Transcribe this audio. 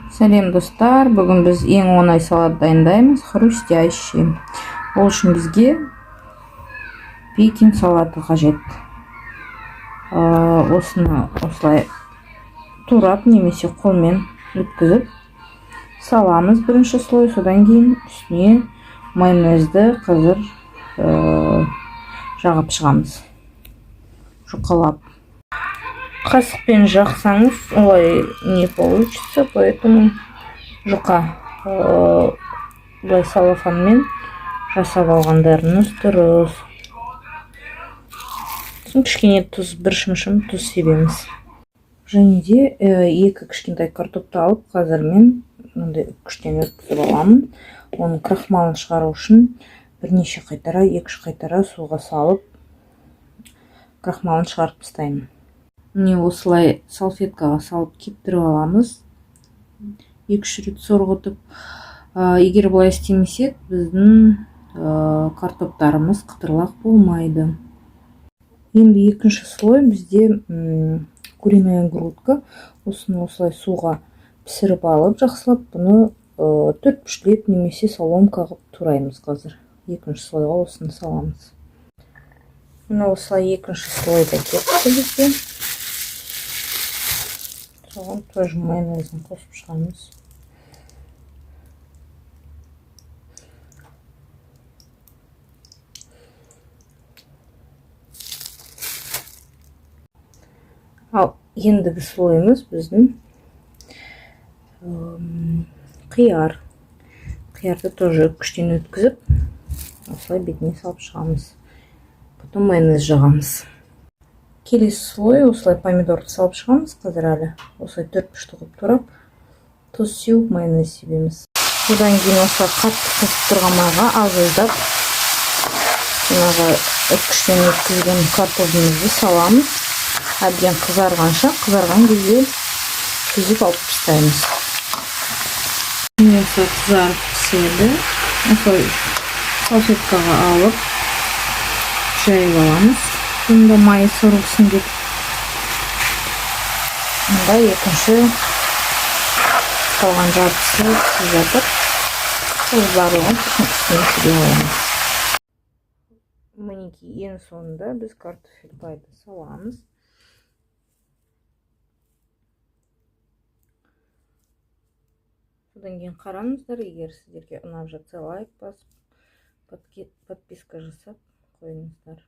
Сәлем, достар! Бүгін біз ең оңай салат дайындаймыз, хрустящий. Ол үшін бізге пекин салаты қажет. Осыны осылай турап немесе қолмен өткізіп саламыз бірінші слой, содан кейін үстіне майонезді қазір жағып шығамыз. Жұқалап. Қасықпен жақсаңыз, олай не получится, поэтому жұқа былай целлофанмен жасап алғандарыңыз дұрыс. Сосын кішкене тұз, бір шымшым тұз себеміз. Және де екі кішкентай картопты алып, қазір мен мынандай үккіштен өткізіп аламын. Оның крахмалын шығару үшін бірнеше қайтара, екі-үш қайтара суға салып, крахмалын шығарып тастаймын. Міне, осылай салфеткаға салып кептіріп аламыз. Екі-үш рет сорғытып. Егер бұлай істемесек, біздің картоптарымыз қытырлақ болмайды. Енді екінші слой бізде куриная грудка. Осыны осылай суға пісіріп алып, жақсылап бұны төрт бұрыштап немесе соломка қылып тураймыз қазір. Екінші слойға осыны саламыз. Міне, осылай екінші слой да кетті бізде. Соған тоже майонезін қосып шығамыз. Ал ендігі слойымыз біздің қияр. Қиярды тоже үккіштен өткізіп, осылай бетіне салып шығамыз. Потом майонез жағамыз. Келесі слой осылай помидорды салып шығамыз қазір әлі. Осылай төрт бұрышты қылып турап, тұз сеуіп, майонез себеміз. Одан кейін осылай қатты қызып тұрған майға аз-аздап жаңағы үккіштен өткізген картопымызды саламыз. Әбден қызарғанша, қызарған кезде сүзіп алып тастаймыз. Міне, осылай қызарып піседі. Осылай салфеткаға алып жайып аламыз. Бұны да майы сорылсын деп. Мында екінші қалған жартысы пісіп жатыр. Сол барлығын сосын үстіне себе қоямыз. Мінекей, ең соңында біз картофель пайды саламыз. Содан кейін қараңыздар, егер сіздерге ұнап жатса, лайк басып, подписка жасап қойыңыздар.